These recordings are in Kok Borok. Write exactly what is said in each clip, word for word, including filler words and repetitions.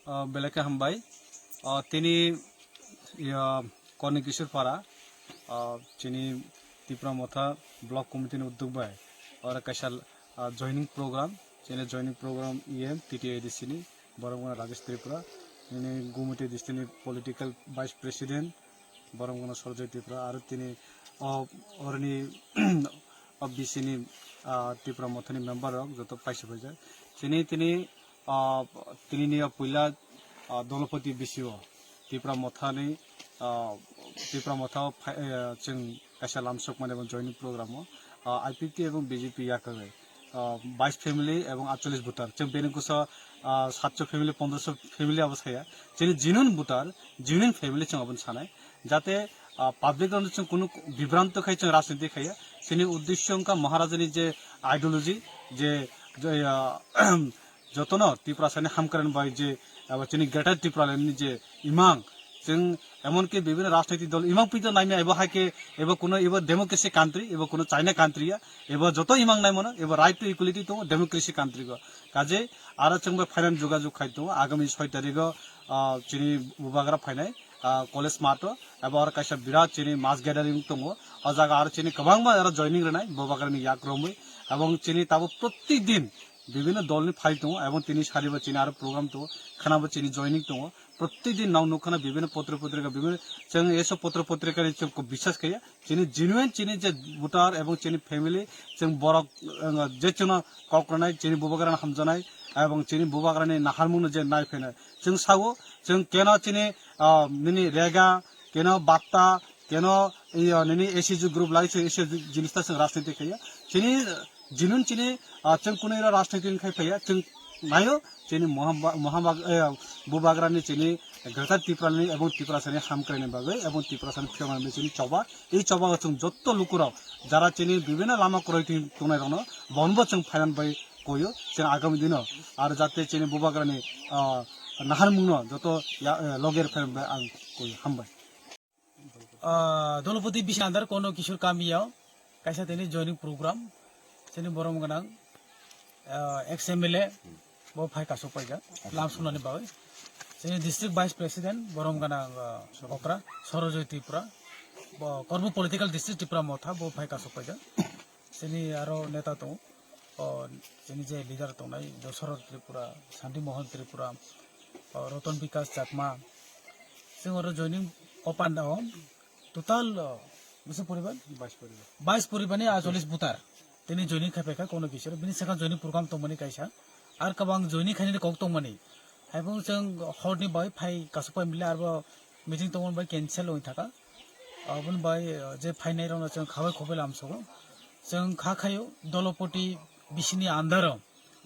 Ah, belai khe hambai. Ah, tini, ya, Korni Kishore Para, ah, chini Tipra Motha Block Committee ni uddog bai oro kaisa, ah, joining program, chini joining program E M T T A D C ni, borok wngkha Rajesh Tripura, nini Gumoti district ni political vice president, borok wngkha Sorjoy Tripura, aro tini o, oroni o B C ni, ah, Tipra Motha ni member rok joto paisa paijak. Chini, tini, ah, tini ni o puila, ah, Dolopati B C o Tipra Motha ni, ah, Tipra Motha o phai-, eh, chwng kaisa lamsok mani bo joining program o, ah, I P F T ebong B J P yakagwi, ah, bais family ebong atchollis voter. Chwng bini kuso, ah, satso family, pondroso family abo saya. Chini genuine voter, genuine family chwng aboni sanai. Jate, ah, public rokno chwng kunu bibranto khai chwng rajniti khaiya. Chini uddesyo wngkha Maharajani je ideology, je, je, ah, jotono Tiprasani hamkrai bai je, abo chini Greater Tipraland ni je imang, chwng emonki bibhinno rajnaitik dol imang pito naimya, ebo hai khe ebo kuno ebo democracy country, ebo kuno China country ya, ebo joto imang naimano, ebo right to equality tongo democracy country go. Kaje aro chwng bai phainani jogajog khai tongo, agami soi tarikh o, ah, chini bubagra phainai, ah, college math o, ebo aro kaisa birat chini mass gathering tongo, o jaga aro chini kwbangma aro joining rwnai bubagrani yak romwi, ebong chini tabuk prottek din bibhinno dolni phai tongo, ebong tini saribo chini aro program tongo, khanabo chini joining tongo. Prottek din nok nukha na bibhinno potro potrika, bibhinno chwng eso potro potrikani chwng kok biswas khaiya. Chini genuine chini je voter ebong chini family, chwng borok, eh, je chwngno kok rwnai, chini bubagrano hamjaknai, ebong chini bubagrani naharmungno je nai phainai. Chwng sao, chwng keno chini, ah, nini rega, keno batta, keno, iyo, nini S H G group lai se S H G jinis ta chwng rajniti khaiya. Chini, eh, genuine chini, ah, chwng kunui ro rajniti khai phaiya, chwng naio, chini Mohamba-, Mohamba-, eh, bubagrani chini Greater Tipraland ni ebong Tiprasani hamkraini bagwi ebong Tiprasani phiyoknani chini choba. Ei choba o chwng jotto lukurok jara chini bibhinno lama kwrwi twi tongnai rokno bonbo chwng phainani bai koyo, chwng agami dino aro jate chini bubagrani, ah, naharmungno joto ya, eh, loger phainani bai ang koyo. Hambai. Ah, Dolopati B C ni under Korno Kishore kami yao kaisa tini joining program, chini borom gwnang, ah, ex M L A bo phai kasuk paijak lam sunani bagwi. Chini district vice president borom gwnang, ah, okra Sorojoy Tripura, bo Kormo political district Tipra Motha bo phai kasuk paijak. Chini aro neta tongo, o chini je leader tongnai Dosarot Tripura, Santi Mohan Tripura, o Ratan Bikash Chakma. Chwng oro joining o panda o total, o, bwswk poribar? Bais poribar. Bais poribar ni acholish voter. Tini joining khai paikha Korno Kishore. Bini sakha joining program tongmani kaisa. Ar kwbang joining khainani kok tongmani. Haibung chwng horni bai phai kasuk pai mili arbo meeting tongmani bai cancel wng thaka. Aboni bai, uh, je phainai rokno chwng khabai khobai lamsogo. Chwng kha khaio Dolopati B C ni under o.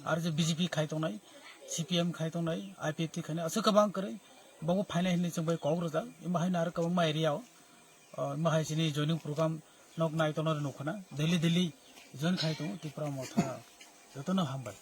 Ar je B J P khai tongnai, C P M khai tongnai, I P F T khainai, aswk kwbang kwrwi. Bobo phainai hinwi chwng bai kok rwjak. Imo haino aro kwbangma area o. Uh, imo hai chini joining program nok nai tono nukhana. Daily daily join khai tongo Tipra Motha. Jotono hambai.